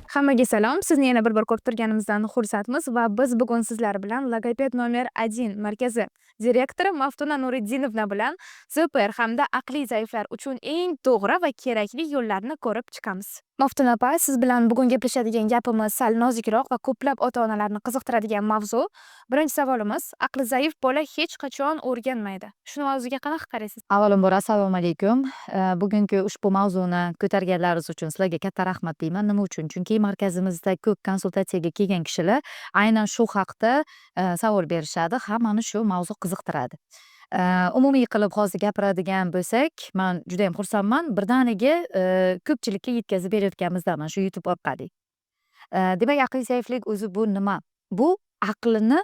Hammaga salom. Sizni yana bir bor ko'rib turganimizdan xursandmiz va biz bugun sizlar bilan "Logoped nomer 1" markazi direktori Maftuna Nuriddinovna bilan ЗПР hamda aqliy zaiflar uchun eng to'g'ri va kerakli yo'llarni ko'rib chiqamiz. Maftuna opa, siz bilan bugun gaplashadigan gapimiz sal nozikroq va ko'plab ota-onalarni qiziqtiradigan mavzu. Birinchi savolimiz: aqli zaif bola hech qachon o'rganmaydi. Shu mavzuga qanaqa qaraysiz? Avvalambor, assalomu alaykum. Bugungi ushbu mavzuni ko'targanlaringiz uchun sizlarga katta rahmat deyman. Nima uchun? Chunki markazimizda ko'p konsultatsiyaga kelgan kishilar aynan shu haqda savol berishadi. Hammani shu mavzu qiziqtiradi. Umumiy qilib hozir gapiradigan bo'lsak, man judayam xursandman. Birdaniga ko'pchilikka yetkazib berayotganimizdan mana shu YouTube orqali. Demak, aqliy zaiflik o'zi bu nima? Bu aqlini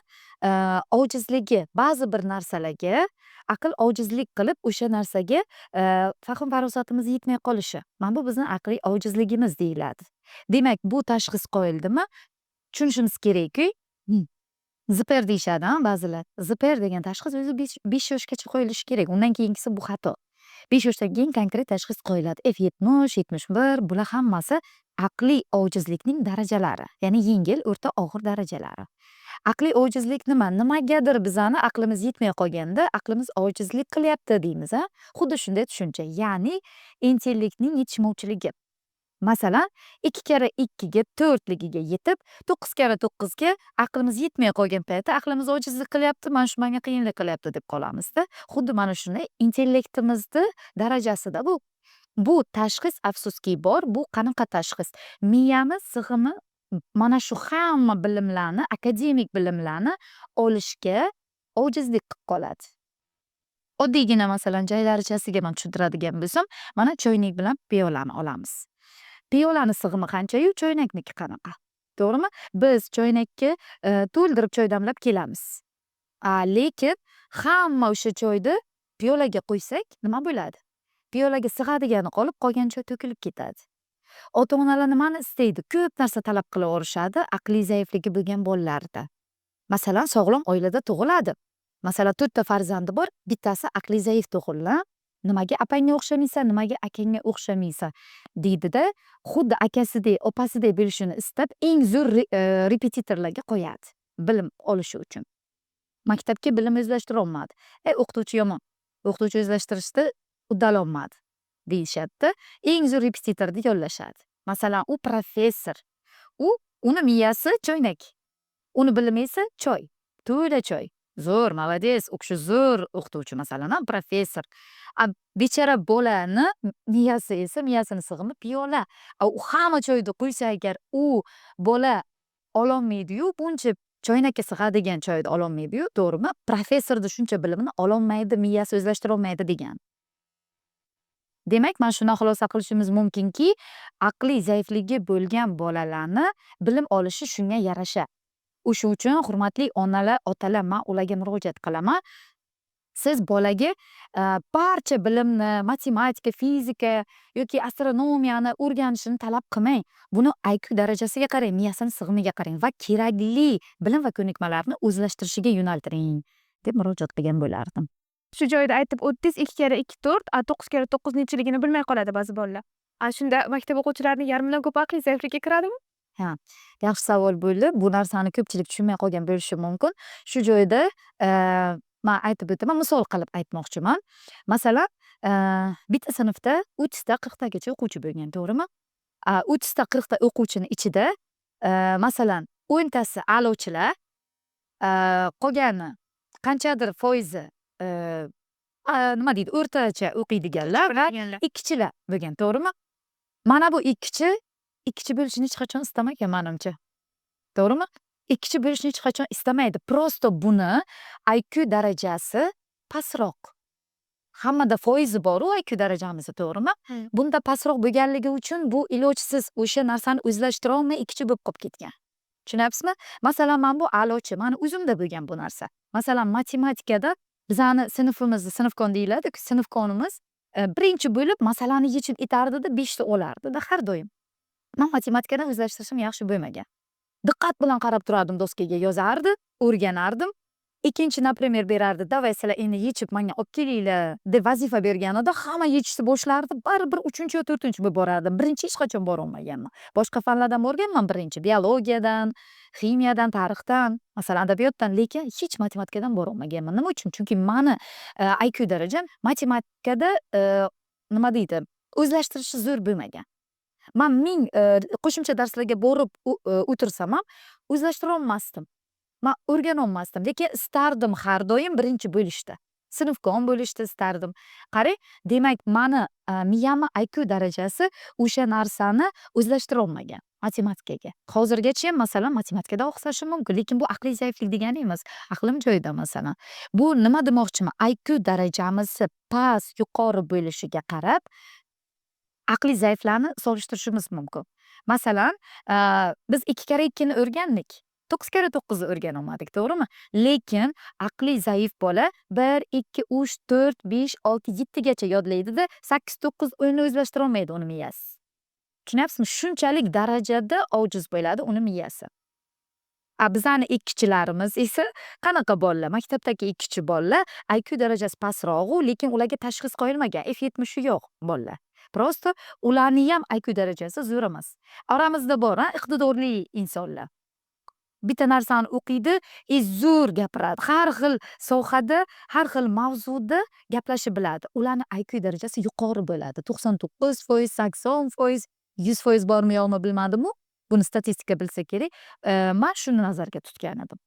ojizligi, ba'zi bir narsalarga aql ojizlik qilib, o'sha narsaga fahm farosatimiz yetmay qolishi. Mana bu bizni aqliy ojizligimiz deyiladi. Demak, bu tashxis qo'yildimi, tushunishimiz kerakki, ЗПР deyishadi a ba'zilar. ЗПР degan tashxis o'zi 5 yoshgacha qo'yilishi kerak. Undan keyingisi bu xato. 5 yoshdan keyin konkret tashxis qo'yiladi. F70, 71, bular hammasi aqliy ojizlikning darajalari. Ya'ni yengil, o'rta, og'ir darajalari. Aqliy ojizlik nima? Nimagadir bizani aqlimiz yetmay qolganda, aqlimiz ojizlik qilyapti deymiz a. Xuddi shunday tushuncha. Ya'ni intellektning yetishmovchiligi. Masalan, 2 karra 2 ga 4ligiga yetib, 9 karra 9 ga aqlimiz yetmay qolgan paytda aqlimiz ojizlik qilyapti, mana shu menga qiyinlik qilyapti deb qolamizda. Xuddi mana shunday intellektimizni darajasida bu. Bu tashxis, afsuski, bor. Bu qanaqa tashxis? Miyamiz sig'imi mana shu hamma bilimlarni, akademik bilimlarni olishga ojizlik qilib qoladi. Oddiygina, masalan, jaylarichasiga man tushuntiradigan bo'lsam, mana choynak bilan piyolani olamiz. Piyolani sig'imi qanchayu, choynakniki qanaqa, to'g'rimi? Biz choynakka to'ldirib choy damlab kelamiz. Lekin hamma o'sha choyni piyolaga quysak, nima bo'ladi? Piyolaga sig'adigani qolib, qolgan choy to'kilib ketadi. Ota onalar nimani istaydi? Ko'p narsa talab qilaverishadi aqliy zaifligi bo'lgan bolalarida. Masalan, sog'lom oilada tug'iladi. Masalan, to'rtta farzandi bor, bittasi aqliy zaif tug'ildi. "Nimaga opangga o'xshamaysan, nimaga akangga o'xshamaysan?" deydida, xuddi akasidek, opasidek bo'lishini istab, eng zo'r repetitorlarga qo'yadi bilim olishi uchun. Maktabga bilim o'zlashtirolmadi. "E, o'qituvchi yomon, o'qituvchi o'zlashtirishda uddalolmadi", deyishadida, eng zo'r repetitorni yollashadi. Masalan, u professor, uni miyasi choynak, uni bilimi esa choy, to'la choy. Zo'r, молодец, u kishi zo'r o'qituvchi, masalan, a, professor. A bechora bolani miyasi esa, miyasini sig'imi piyola. A u hamma choyni quysa agar, u bola ololmaydiyu, buncha choynakka sig'adigan choyni ololmaydiyu, to'g'rimi? Professorni shuncha bilimini ololmaydi, miyasi o'zlashtirolmaydi degan. Demak, mana shundan xulosa qilishimiz mumkinki, aqliy zaifligi bo'lgan bolalarni bilim olishi shunga yarasha. O'sha uchun, hurmatli onalar, otalar, man ularga murojaat qilaman. Siz bolaga barcha bilimni, matematika, fizika yoki astronomiyani o'rganishini talab qilmang. Buni IQ darajasiga qarang, miyasini sig'imiga qarang va kerakli bilim va ko'nikmalarni o'zlashtirishiga yo'naltiring, deb murojaat qilgan bo'lardim. Shu joyda aytib o'tdingiz, 2 karra 2 to'rt, a 9 karra 9 nechiligini bilmay qoladi ba'zi bolalar. A shunda maktab o'quvchilarining yarmidan ko'pi aqliy zaiflikka kiradimi? Ha, yaxshi savol bo'ldi. Bu narsani ko'pchilik tushunmay qolgan bo'lishi mumkin. Shu joyda man aytib o'taman, misol qilib aytmoqchiman. Masalan, bitta sinfda 30 ta, 40 tagacha o'quvchi bo'lgan, to'g'rimi? 30 ta, 40 ta o'quvchini ichida, masalan, 10 tasi a'lochilar, qolgani qanchadir foizi, nima deydi, o'rtacha o'qiydiganlar va ikkichilar bo'lgan, to'g'rimi? Mana bu ikkichi ikkichi bo'lishni hech qachon istamagan, manimcha. To'g'rimi? Ikkichi bo'lishni hech qachon istamaydi. Просто buni IQ darajasi pastroq. Hammada foizi boru IQ darajamizni, to'g'rimi? Bunda pastroq bo'lganligi uchun bu ilojsiz o'sha narsani o'zlashtirolmay ikkichi bo'lib qolib ketgan. Tushunyapsizmi? Masalan, man bu a'lochi, mani o'zimda bo'lgan bu narsa. Masalan, matematikada bizani sinfimizni sinfkon deyiladi-ku, sinfkonimiz birinchi bo'lib masalani yechib etardida, 5 ta olardida har doim. Man matematikadan o'zlashtirishim yaxshi bo'lmagan. Diqqat bilan qarab turardim, doskaga yozardi, o'rganardim. Ikkinchi, например, berardi: "Давай, sizlar endi yechib manga olib kelinglar", deb vazifa berganida hamma yechishni boshlardi, baribir uchinchi yo to'rtinchi bo'lib borardim. Birinchi hech qachon borolmaganman. Boshqa fanlardan borganman birinchi: biologiyadan, ximiyadan, tarixdan, masalan, adabiyotdan, lekin hech matematikadan borolmaganman. Nima uchun? Chunki mani IQ darajam matematikada, nima deydi, o'zlashtirishi zo'r bo'lmagan. Man ming qo'shimcha darslarga borib o'tirsam ham, o'zlashtirolmasdim, man o'rganolmasdim, lekin istardim har doim birinchi bo'lishni, sinfkon bo'lishni istardim. Qarang, demak, mani miyamni IQ darajasi o'sha narsani o'zlashtirolmagan matematikaga. Hozirgacha ham, masalan, matematikada oqsashim mumkin, lekin bu aqliy zaiflik degani emas, aqlim joyida. Masalan, bu nima demoqchiman? IQ darajamiz past, yuqori bo'lishiga qarab aqliy zaiflarni solishtirishimiz mumkin. Masalan, biz ikki karra ikkini o'rgandik, to'qqiz karra to'qqizni o'rganolmadik, to'g'rimi? Lekin aqliy zaif bola bir, ikki, uch, to'rt, besh, olti, yettigacha yodlaydida, sakkiz, to'qqiz, o'nni o'zlashtirolmaydi uni miyasi. Tushunyapsizmi? Shunchalik darajada ojiz bo'ladi uni miyasi. A bizani ikkichilarimiz esa qanaqa bolalar? Maktabdagi ikkichi bolalar IQ darajasi pastrog'u, lekin ularga tashxis qo'yilmagan, F 70 yo'q bolalar. Просто ularniyam IQ darajasi zo'r emas. Oramizda bor a iqtidorli insonlar, bitta narsani o'qiydi и zo'r gapiradi, har xil sohada, har xil mavzuda gaplashib biladi. Ularni IQ darajasi yuqori bo'ladi: 99%, 80%, 100% bormi, yo'qmi, bilmadimu, buni statistika bilsa kerak. Man shuni nazarga tutgan edim.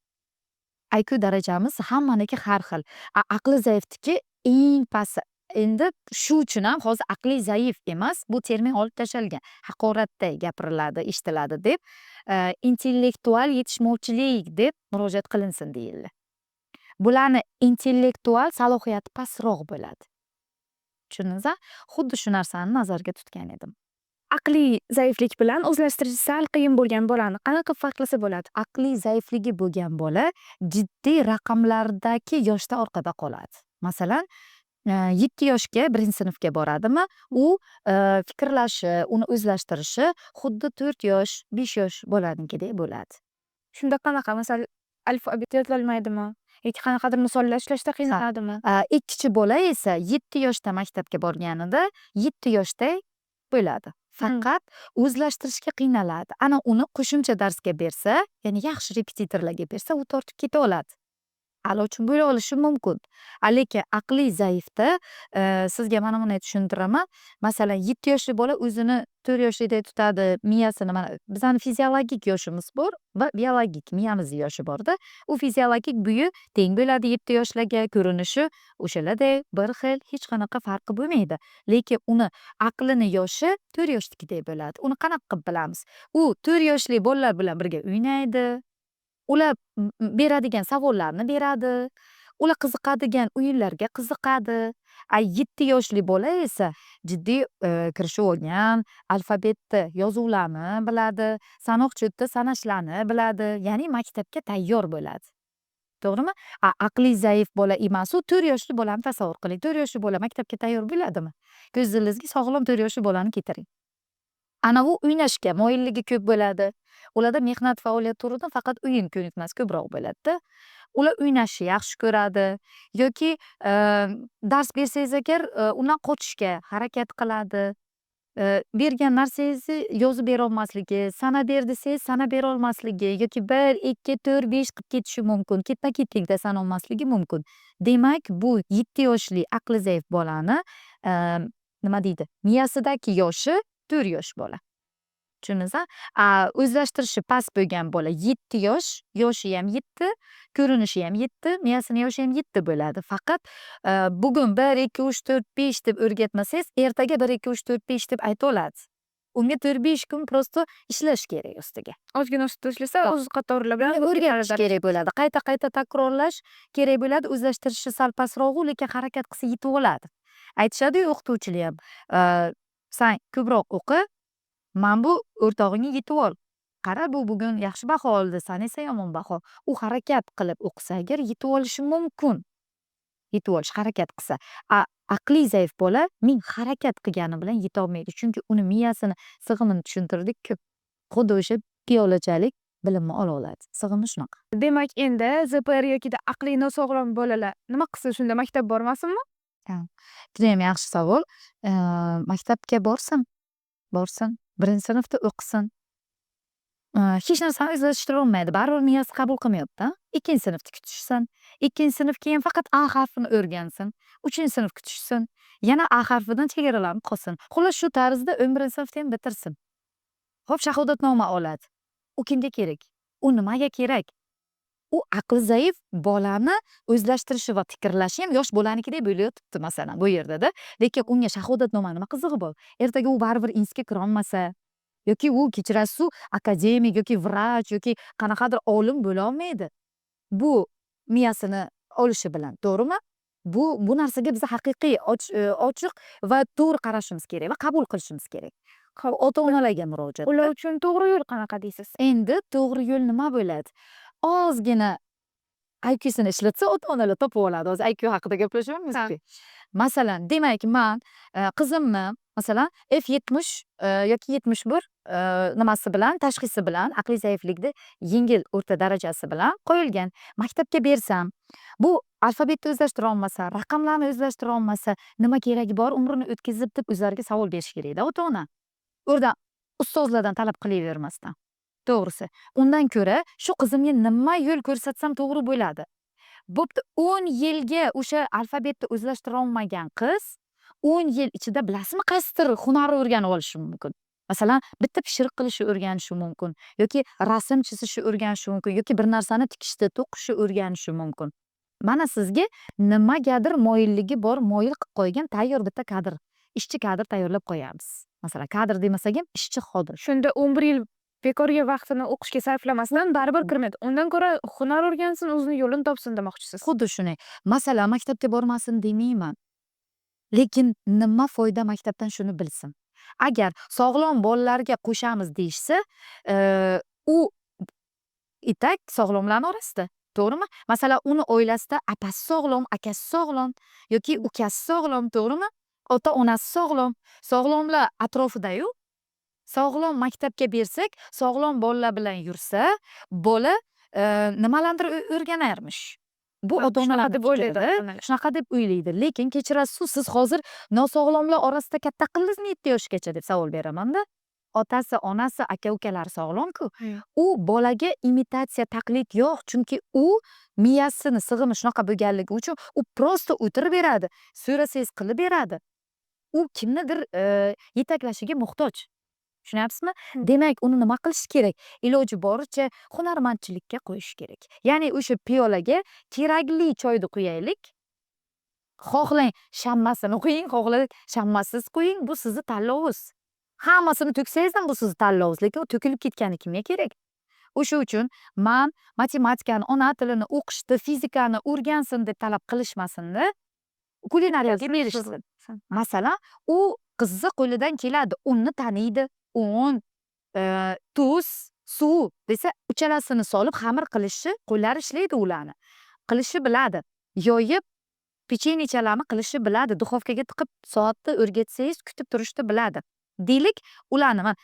IQ darajamiz hammaniki har xil, a aqli zaifniki eng pasti. Endi shu uchun ham hozir aqliy zaif emas, bu termin olib tashlangan, haqoratday gapiriladi, eshitiladi deb, intellektual yetishmovchilik deb murojaat qilinsin deyildi. Bularni intellektual salohiyati pastroq bo'ladi. Tushundingiz a? Xuddi shu narsani nazarga tutgan edim. Aqliy zaiflik bilan o'zlashtirishi sal qiyin bo'lgan bolani qanaqa qilib farqlasa bo'ladi? Aqliy zaifligi bo'lgan bola jiddiy raqamlardagi yoshda orqada qoladi. Masalan, 7 yoshga birinchi sinfga boradimi, u fikrlashi, uni o'zlashtirishi xuddi 4 yosh, 5 yosh bolanikidek bo'ladi. Shunda qanaqa, masalan, alfabet yodlolmaydimi yoki qanaqadir misollar ishlashda qiynaladimi? Ikkinchi bola esa 7 yoshda maktabga borganida 7 yoshda bo'ladi, faqat o'zlashtirishga qiynaladi. Ana uni qo'shimcha darsga bersa, ya'ni yaxshi repetitorlarga bersa, u tortib keta oladi, a'lochi bo'la olishi mumkin. A lekin aqliy zaifda sizga mana bunday tushuntiraman. Masalan, 7 yoshli bola o'zini 4 yoshlikdek tutadi miyasini. Mana, bizani fiziologik yoshimiz bor va biologik miyamizni yoshi borda. U fiziologik bo'yi teng bo'ladi 7 yoshlarga, ko'rinishi o'shalarday bir xil, hech qanaqa farqi bo'lmaydi, lekin uni aqlini yoshi 4 yoshnikidek bo'ladi. Uni qanaqa qilib bilamiz? U 4 yoshli bolalar bilan birga o'ynaydi, ular beradigan savollarni beradi, ular qiziqadigan o'yinlarga qiziqadi. A 7 yoshli bola esa jiddiy kirishib olgan, alfabetni, yozuvlarni biladi, sanoq счёт da sanashlarni biladi, ya'ni maktabga tayyor bo'ladi, to'g'rimi? A aqliy zaif bola emasu, 4 yoshli bolani tasavvur qiling. 4 yoshli bola maktabga tayyor bo'ladimi? Ko'z oldingizga sog'lom 4 yoshli bolani keltiring. Anavi o'ynashga moyilligi ko'p bo'ladi. Ularda mehnat faoliyati turidan faqat o'yin ko'nikmasi ko'proq bo'ladida. Ular o'ynashni yaxshi ko'radi yoki dars bersangiz agar, undan qochishga harakat qiladi. Bergan narsangizni yozib berolmasligi, sanab ber desangiz, sanab berolmasligi yoki bir, ikki, to'rt, besh qilib ketishi mumkin, ketma ketlikda sanolmasligi mumkin. Demak, bu 7 yoshli aqli zaif bolani, nima deydi, miyasidagi yoshi 4 yosh bola. Tushundingiz a? A o'zlashtirishi past bo'lgan bola 7 yosh, yoshiyam 7, ko'rinishiyam 7, miyasini yoshiyam 7 bo'ladi. Faqat bugun bir, ikki, uch, to'rt, besh deb o'rgatmasangiz, ertaga bir, ikki, uch, to'rt, besh deb ayta oladi. Unga 4-5 kun просто ishlash kerak ustiga. Ozgina ustida ishlasa, o'z qatorilar bilan o'rganish kerak bo'ladi. Qayta qayta takrorlash kerak bo'ladi. O'zlashtirishi sal pastrog'u, lekin harakat qilsa, yetib oladi. Aytishadiyu o'qituvchilar ham: "San ko'proq o'qi, mana bu o'rtog'ingga yetib ol. Qara, bu bugun yaxshi baho oldi, san esa yomon baho." U harakat qilib o'qisa agar, yetib olishi mumkin. Yetib olish, harakat qilsa. A aqliy zaif bola ming harakat qilgani bilan yetolmaydi. Chunki uni miyasini sig'imini tushuntirdik-ku. Xuddi o'sha piyolachalik. Bilimni ola oladi. Sig'imi shunaqa. Demak, endi ЗПР yokida aqliy nosog'lom bolalar nima qilsin shunda, maktab bormasinmi? Ha, judayam yaxshi savol. Maktabga borsin, borsin, birinchi sinfda o'qisin. Hech narsani o'zlashtirolmaydi, baribir miyasi qabul qilmayapti. Ikkinchi sinfda kutishsin. Ikkinchi sinf keyin faqat A harfini o'rgansin. Uchinchi sinf kutishsin. Yana A harfidan chegaralanib qolsin. Xullas, shu tarzda 11-sinfda ham bitirsin. Xo'p, shahodatnoma oladi. U kimga kerak? U nimaga kerak? U aqli zaif bolani o'zlashtirishi va fikrlashi ham yosh bolanikidek bo'layotibdi, masalan, bu yerdada. Lekin unga shahodatnoma nima qizig'i bor? Ertaga u baribir institutga kirolmasa yoki u, kechirasiz, akademik yoki vrach yoki qanaqadir olim bo'lolmaydi. Bu miyasini olishi bilan, to'g'rimi? Bu narsaga biz haqiqiy, ochiq va to'g'ri qarashimiz kerak va qabul qilishimiz kerak. Ota onalarga murojaat. Ular uchun to'g'ri yo'l qanaqa deysiz? Endi to'g'ri yo'l nima bo'ladi? Ozgina IQsini ishlatsa, ota onalar topib oladi. Hozir IQ haqida gaplashyapmizku. Masalan, demak, man qizimni, masalan, F70 yoki 71 nimasi bilan, tashxisi bilan, aqliy zaiflikni yengil o'rta darajasi bilan qo'yilgan. Maktabga bersam, bu alfabetni o'zlashtira olmasa, raqamlarni o'zlashtira olmasa, nima keragi bor umrini o'tkazib, deb o'zlariga savol berish kerakda ota ona. U yerdan ustozlardan talab qilavermasdan. To'g'risi. Undan ko'ra shu qizimga nima yo'l ko'rsatsam to'g'ri bo'ladi? Bo'pti, 10 yilga o'sha alfabetni o'zlashtira olmagan qiz 10 yil ichida, bilasizmi, qaysidir hunarni o'rganib olishi mumkin. Masalan, bitta pishiriq qilishni o'rganishi mumkin yoki rasm chizishni o'rganishi mumkin yoki bir narsani tikishni, to'qishni o'rganishi mumkin. Mana sizga nimagadir moyilligi bor, moyil qilib qo'ygan tayyor bitta kadr, ishchi kadr tayyorlab qo'yamiz. Masalan, kadr demasak ham, ishchi xodim. Shunda 11 yil bekorga vaqtini o'qishga sarflamasdan baribir kirmaydi. Undan ko'ra hunar o'rgansin, o'zini yo'lini topsin demoqchisiz. Xuddi shunday. Masalan, maktabga bormasin demayman. Lekin nima foyda maktabdan, shuni bilsin. Agar sog'lom bolalarga qo'shamiz deyishsa, u и так sog'lomlarni orasida, to'g'rimi? Masalan, uni oilasida apasi sog'lom, akasi sog'lom yoki ukasi sog'lom, to'g'rimi? Ota onasi sog'lom. Sog'lomlar atrofida-yu. Sog'lom maktabga bersak, sog'lom bolalar bilan yursa, bola nimalarnidir o'rganarmish. Bu Ha, ota shunaqa onalarni deb o'ylaydi fikrida, ota-onalar. Shunaqa deb o'ylaydi. Lekin kechirasiz, siz hozir nosog'lomlar orasida katta qildingizmi 7 yoshgacha, deb savol beramanda. Otasi, onasi, aka ukalari sog'lom-ku. U bolaga imitatsiya, taqlid yo'q, chunki u miyasini sig'imi shunaqa bo'lganligi uchun u просто o'tirib beradi. So'rasangiz, qilib beradi. U kimnidir yetaklashiga muhtoj. Tushunyapsizmi? Demak, uni nima qilish kerak? Iloji boricha hunarmandchilikka qo'yish kerak. Ya'ni o'sha piyolaga kerakli choyni quyaylik. Xohlang shammasini quying, xohlang shammasiz quying, bu sizni tanlovingiz. Hammasini to'ksangiz ham, bu sizni tanlovingiz, lekin u to'kilib ketgani kimga kerak? O'sha uchun man matematikani, ona tilini o'qishni, fizikani o'rgansin deb talab qilishmasinda, kulinariyaga berishsin. Masalan, u qizni qo'lidan keladi, unni taniydi. Un, tuz, suv desa, uchalasini solib xamir qilishni qo'llari ishlaydi ularni. Qilishni biladi. Yoyib pechenichalarni qilishni biladi. Duxovkaga tiqib soatni o'rgatsangiz, kutib turishni biladi. Deylik, ularni man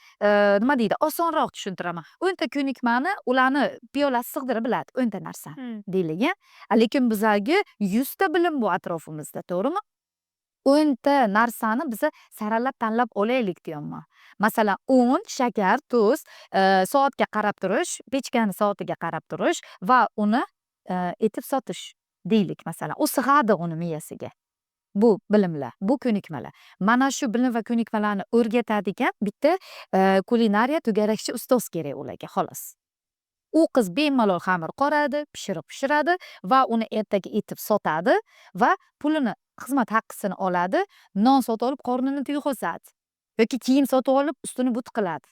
nima deydi, osonroq tushuntiraman. 10 ta ko'nikmani ularni piyolasi sig'dira biladi, 10 ta narsani deylik, a. Lekin bizlarga 100 ta bilim bu atrofimizda, to'g'rimi? 10 ta narsani biza saralab, tanlab olaylik deyapman. Masalan, un, shakar, tuz, soatga qarab turish, pechkani soatiga qarab turish va uni etib sotish deylik, masalan. U sig'adi uni miyasiga. Bu bilimlar, bu ko'nikmalar. Mana shu bilim va ko'nikmalarni o'rgatadigan bitta kulinariya to'garakchi ustoz kerak ularga, xolos. U qiz bemalol xamir qoradi, pishiriq pishiradi va uni ertaga etib sotadi va pulini, xizmat haqqisini oladi, non sotib olib qornini to'yg'izadi yoki kiyim sotib olib ustini but qiladi.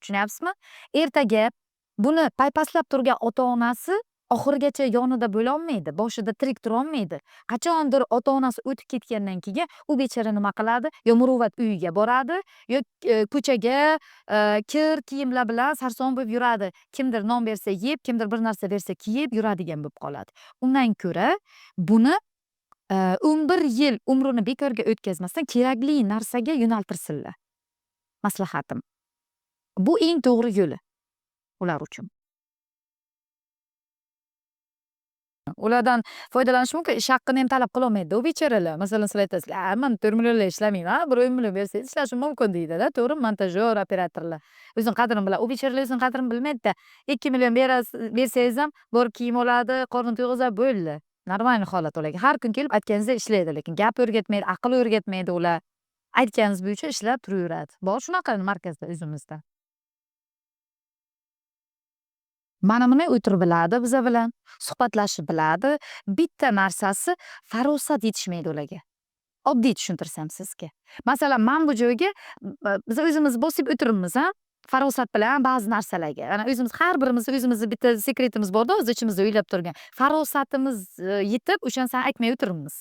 Tushunyapsizmi? Ertaga buni paypaslab turgan ota-onasi oxirigacha yonida bo'lolmaydi, boshida tirik turolmaydi. Qachondir ota-onasi o'tib ketgandan keyin u bechora nima qiladi? Yo muruvvat uyiga boradi, yo ko'chaga kir kiyimlar bilan sarson bo'lib yuradi. Kimdir non bersa yeb, kimdir bir narsa bersa kiyib yuradigan bo'lib qoladi. Undan ko'ra buni 11 yil umrini bekorga o'tkazmasdan kerakli narsaga yo'naltirsinlar. Maslahatim. Bu eng to'g'ri yo'li ular uchun. Ulardan foydalanish mumkin, ish haqqini ham talab qilolmaydi u bechoralar. Masalan, sizlar aytasizlar, "Man 4 millionlar ishlamayman, bir 10 million bersangiz ishlashim mumkin" deydi-da, to'g'rimi? Montajyor, operatorlar. O'zini qadrini biladi. U bechoralar o'zini qadrini bilmaydi-da. 2 million berasiz, bersangiz ham borib kiyim oladi, qornini to'yg'izadi, bo'ldi. Нормальный holat ularga. Har kun kelib aytganingizdek ishlaydi, lekin gap o'rgatmaydi, aql o'rgatmaydi ular. Aytganingiz bo'yicha ishlab turaveradi. Bor shunaqa markazda o'zimizda. Mana buni o'tirib biladi biza bilan, suhbatlashib biladi. Bitta narsasi, farosat yetishmaydi ularga. Oddiy tushuntirsam sizga. Masalan, man bu joyga biz o'zimiz bosib o'tiribmiz, a? Farosat bilan ba'zi narsalarga. Ana o'zimiz, har birimizni o'zimizni bitta секрет imiz borda, o'z ichimizda o'ylab turgan. Farosatimiz yetib, o'sha narsani aytmay o'tiribmiz.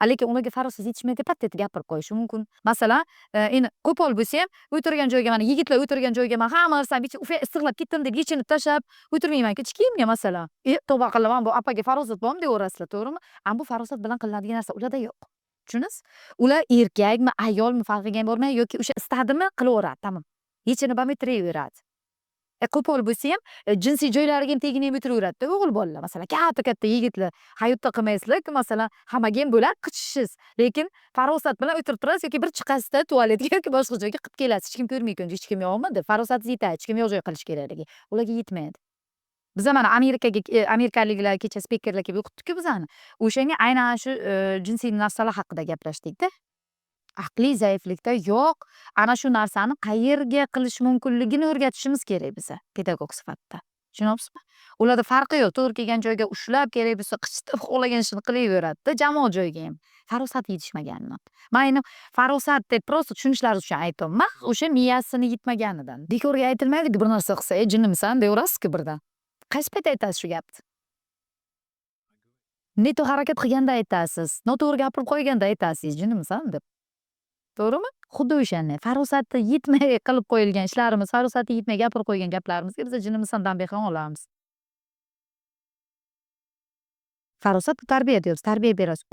Lekin ularga farosat yetishmaydi, pat etib gapirib qo'yishi mumkin. Masalan, endi qo'pol bo'lsa ham, o'tirgan joyga, mana yigitlar o'tirgan joyga man hamma narsani ufya issiqlab ketdim deb yechinib tashlab o'tirmayman-ku hech kimga, masalan. "E, tavba qilaman, bu opaga farosat bormi?" deyaverasizlar, to'g'rimi? A bu farosat bilan qilinadigan narsa ularda yo'q. Tushundingiz? Ular erkakmi, ayolmi, farqiga ham bormaydi yoki o'sha istadimi, qilaveradi, tamom. Yechinib ham o'tiraveradi. Qo'pol bo'lsa ham, jinsiy joylariga ham tegini ham o'tiraveradida o'g'il bolalar. Masalan, katta-katta yigitlar hayotda qilmaysizlar-ku, masalan, hammaga ham bo'ladi qichishingiz. Lekin farosat bilan o'tirib turasiz yoki bir chiqasizda tualetga yoki boshqa joyga qilib kelasiz. Hech kim ko'rmaydi, hech kim yo'qmi deb. Farosatingiz yetadi, hech kim yo'q joyga qilish kerakligi. Ularga yetmaydi. Biza mana Amerikaga, amerikaliklar kecha spikerlar kelib o'qitdi-ku bizani. O'shanga aynan shu jinsiy narsalar haqida gaplashdik-da. Aqliy zaiflikda yo'q, ana shu narsani qayerga qilish mumkinligini o'rgatishimiz kerak biza pedagog sifatida. Tushunyapsizmi? Ularda farqi yo'q. To'g'ri kelgan joyga ushlab, kerak bo'lsa qichitib, xohlagan ishini qilaveradida, jamoat joyiga ham. Farosati yetishmaganidan. Man endi farosat deb просто tushunishlari uchun aytyapman. O'sha miyasini yetmaganidan. Bekorga aytilmaydi-ku, bir narsa qilsa, "Ey, jinnimisan?" deyaverasiz-ku birdan. Qaysi payt aytasiz shu gapni? Не то harakat qilganda aytasiz, noto'g'ri gapirib qo'yganda aytasiz, "Jinnimisan?" deb. To'g'rimi? Xuddi o'shanday. Farosati yetmay qilib qo'yilgan ishlarimiz, farosati yetmay gapirib qo'ygan gaplarimizga biz jinnimisan tanbeh ham olamiz. Farosat bu tarbiya deyapsiz, tarbiya berasiz.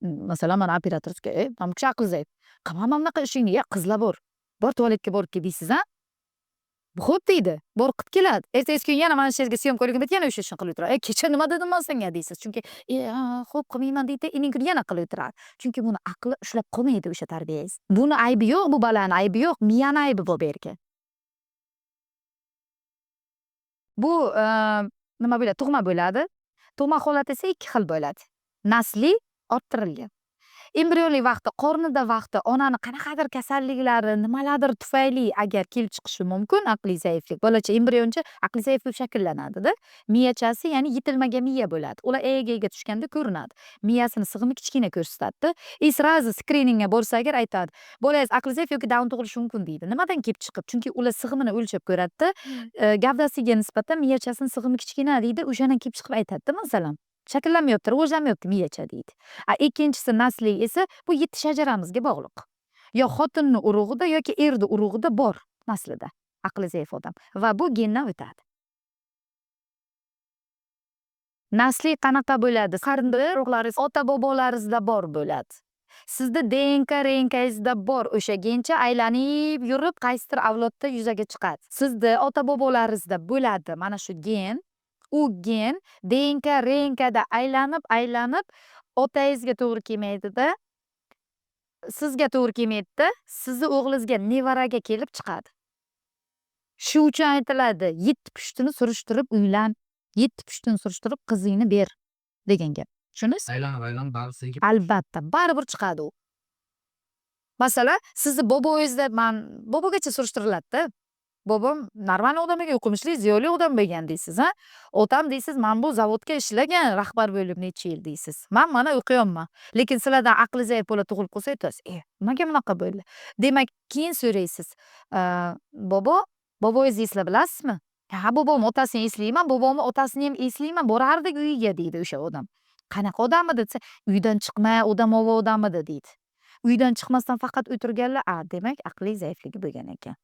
Masalan, mana operatorga, "Ey, mana bu kishi aqli zaif. Qilma mana bunaqa ishingni, ya qizlar bor. Bor, tualetga borib kel" deysiz, a? Xo'p deydi. Borib qilib keladi. Ertasi kuni yana mana shu yerga съёмка olgan yana o'sha ishni qilib o'tiradi. "Ey, kecha nima dedim man senga?" deysiz. Chunki "E, ha, xo'p, qilmayman" deydi, indin kuni yana qilib o'tiradi. Chunki buni aqli ushlab qolmaydi o'sha tarbiyangiz. Buni aybi yo'q, bu bolani aybi yo'q, miyani aybi bor bu yerga. Bu nima bo'ladi? Tug'ma bo'ladi. Tug'ma holat esa ikki xil bo'ladi. Nasliy, orttirilgan. Embrionlik vaqti, qornida vaqti onani qanaqadir kasalliklari, nimalardir tufayli agar kelib chiqishi mumkin aqliy zaiflik. Bolacha embrioncha aqliy zaif bo'lib shakllanadi-da. Miyachasi, ya'ni yetilmagan miya bo'ladi. Ular EEGga tushganda ko'rinadi. Miyasini sig'imi kichkina ko'rsatadi. И сразу skriningga borsa agar aytadi: "Bolangiz aqli zaif yoki Down tug'ilishi mumkin" deydi. Nimadan kelib chiqib? Chunki ular sig'imini o'lchab ko'radida, gavdasiga nisbatan miyachasini sig'imi kichkina deydi, o'shandan kelib chiqib aytadi-da, masalan. Shakllanmayapti, rivojlanmayapti miyacha deydi. A ikkinchisi nasliy esa bu yetti shajaramizga bog'liq. Yo xotinni urug'ida yoki erni urug'ida bor naslida aqli zaif odam va bu gendan o'tadi. Nasliy qanaqa bo'ladi? Qarindosh urug'laringiz, ota bobolaringizda bor bo'ladi. Sizda DNK, RNKingizda bor o'sha gencha aylanib yurib qaysidir avlodda yuzaga chiqadi. Sizda ota bobolaringizda bo'ladi mana shu gen. U gen DNK, RNKda aylanib, aylanib otangizga to'g'ri kelmaydida, sizga to'g'ri kelmaydida, sizni o'g'lingizga, nevaraga kelib chiqadi. Shu uchun aytiladi, yetti pushtini surishtirib uylan, yetti pushtini surishtirib qizingni ber degan gap. Tushundingiz? Aylanib aylanib baribir sizga Albatta, baribir chiqadi u. Masalan, sizni bobongizda, man bobogacha surishtiriladi-da. Bobom normal odam ekan, o'qimishli, ziyoli odam bo'lgan deysiz, a? Otam deysiz, mana bu zavodga ishlagan rahbar bo'lib necha yil deysiz. Man mana o'qiyapman. Lekin sizlardan aqli zaif bola tug'ilib qolsa aytasiz, "E, nimaga bunaqa bo'ldi?" Demak, keyin so'raysiz. Bobo, bobongizni eslab bilasizmi? Ha, bobom otasini eslayman, bobomni otasini ham eslayman, borardik uyiga deydi o'sha odam. Qanaqa odam edi desa, uydan chiqmay odamovi odam edi deydi. Uydan chiqmasdan faqat o'tirganlar, a, demak, aqliy zaifligi bo'lgan ekan.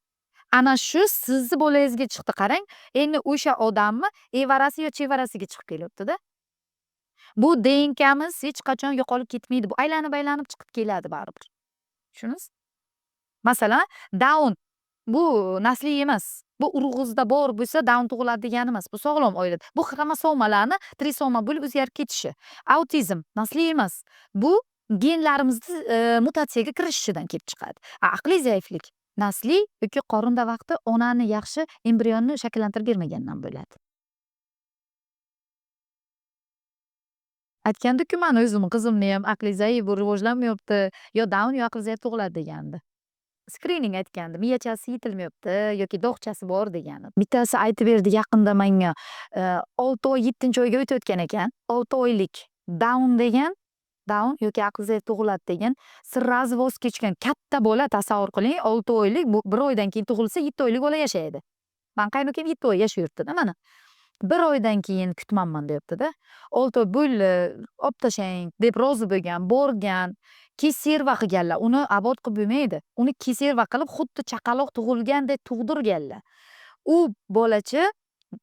Ana shu sizni bolangizga chiqdi, qarang. Endi o'sha odamni evarasi yo chevarasiga chiqib kelyapti-da. Bu DNKmiz hech qachon yo'qolib ketmaydi. Bu aylanib-aylanib chiqib keladi baribir. Tushundingiz? Masalan, Down bu nasliy emas. Bu urug'ingizda bor bo'lsa, Down tug'iladi degani emas. Bu sog'lom oilada. Bu xromosomalarni trisoma bo'lib o'zgarib ketishi. Autizm nasliy emas. Bu genlarimizni mutatsiyaga kirishishidan kelib chiqadi. Aqliy zaiflik nasliy yoki qorinda vaqti onani yaxshi embrionni shakllantirib bermagandan bo'ladi. Aytganda-ku mani o'zimni qizimni ham aqli zaif, bu rivojlanmayapti, yo Down yo aqli zaif tug'iladi degandi. Skrining aytgandi, miyachasi yetilmayapti yoki dog'chasi bor degani. Bittasi aytib berdi yaqinda menga, 6 oy 7-oyga o'tayotgan ekan. 6 oylik Down degan, Down yoki aqli zaif tug'iladi degan, сразу voz kechgan. Katta bola, tasavvur qiling, 6 oylik, bu 1 oydan keyin tug'ilsa 7 oylik bola yashaydi. Mani qaynukam 7 oy yashab yuribdi-da mana. 1 oydan keyin kutmanman deyapti-da. 6 oy bo'ldi, olib tashlang deb rozi bo'lgan, borgan, keserva qilganlar. Uni abort qilib bo'lmaydi. Uni keserva qilib, xuddi chaqaloq tug'ilgandek tug'dirganlar. U bolacha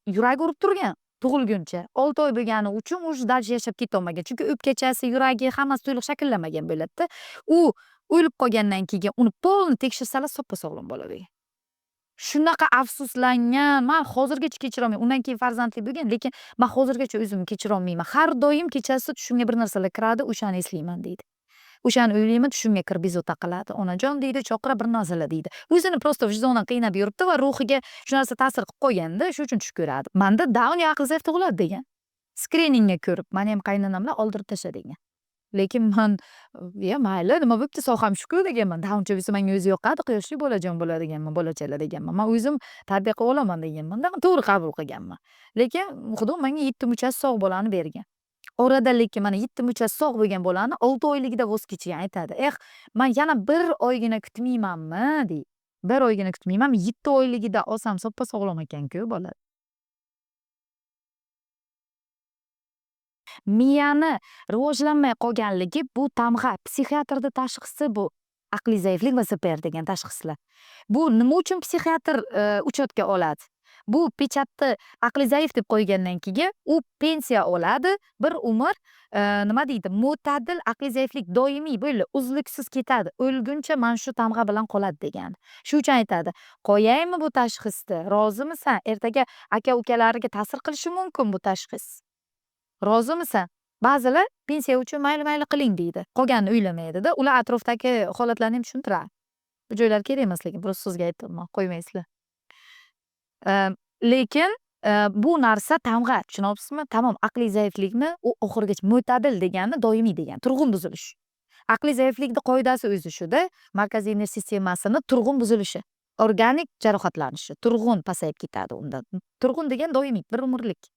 yuragi urib turgan tug'ilguncha. 6 oy bo'lgani uchun уже дальше yashab ketolmagan. Chunki o'pkachasi, yuragi hammasi to'liq shakllanmagan bo'ladida. U o'lib qolgandan keyin uni полный tekshirsalar, soppa-sog'lom bola bo'lgan. Shunaqa afsuslangan, man hozirgacha kechirolmayman. Undan keyin farzandli bo'lgan, lekin man hozirgacha o'zimni kechirolmayman. Har doim kechasi tushimga bir narsalar kiradi, o'shani eslayman deydi. O'shani o'ylayman, tushimga kirib bezovta qiladi. Onajon deydi, chaqirib bir narsalar deydi. O'zini просто vijdonan qiynab yuribdi va ruhiga shu narsa ta'sir qilib qo'yganda, shu uchun tush ko'radi. Manda Down yo aqli zaif tug'iladi degan. Skriningga ko'rib, mani ham qaynonamlar oldirib tasha degan. Lekin man, ya mayli, nima bo'pti, soham shuku deganman. Downcha bo'lsa menga o'zi yoqadi, quyoshli bolajon bo'ladi deganman, bolachalar deganman. Man o'zim tarbiya qilib olaman deganman-da, to'g'ri qabul qilganman. Lekin Xudo menga 7 muchasi sog' bolani bergan. Orada lekin mana 7 muchasi sog' bo'lgan bolani 6 oyligida voz kechgan aytadi. Eh, man yana 1 oygina kutmaymanmi deydi. 1 oygina kutmaymanmi, 7 oyligida olsam soppa-sog'lom ekan-ku bola. Miyani rivojlanmay qolganligi bu tamg'a, psixiatrda tashxisi bu. Aqliy zaiflik va ZPR degan tashxislar. Bu nima uchun psixiatr uchotga oladi? Bu pechatni aqli zaif deb qo'ygandan keyin u pensiya oladi, bir umr nima deydi, mo'tadil aqliy zaiflik doimiy bo'ldi, uzluksiz ketadi, o'lguncha mana shu tamg'a bilan qoladi degani. Shu uchun aytadi, qo'yaymi bu tashxisni, rozimisan? Ertaga aka ukalariga ta'sir qilishi mumkin bu tashxis. Rozimisan? Ba'zilar pensiya uchun mayli mayli qiling deydi. Qolganini o'ylamaydida. Ular atrofdagi holatlarni ham tushuntiradi. Bu joylar kerak emas, lekin просто sizga aytyapman, qo'ymaysizlar. Lekin bu narsa tamg'a, tushunyapsizmi? Tamom, aqliy zaiflikni u oxirigacha mo'tadil degani doimiy degani, turg'un buzilish. Aqliy zaiflikni qoidasi o'zi shuda, markaziy nerv sistemasini turg'un buzilishi, organik jarohatlanishi, turg'un pasayib ketadi unda. Turg'un degan doimiy, bir umrlik.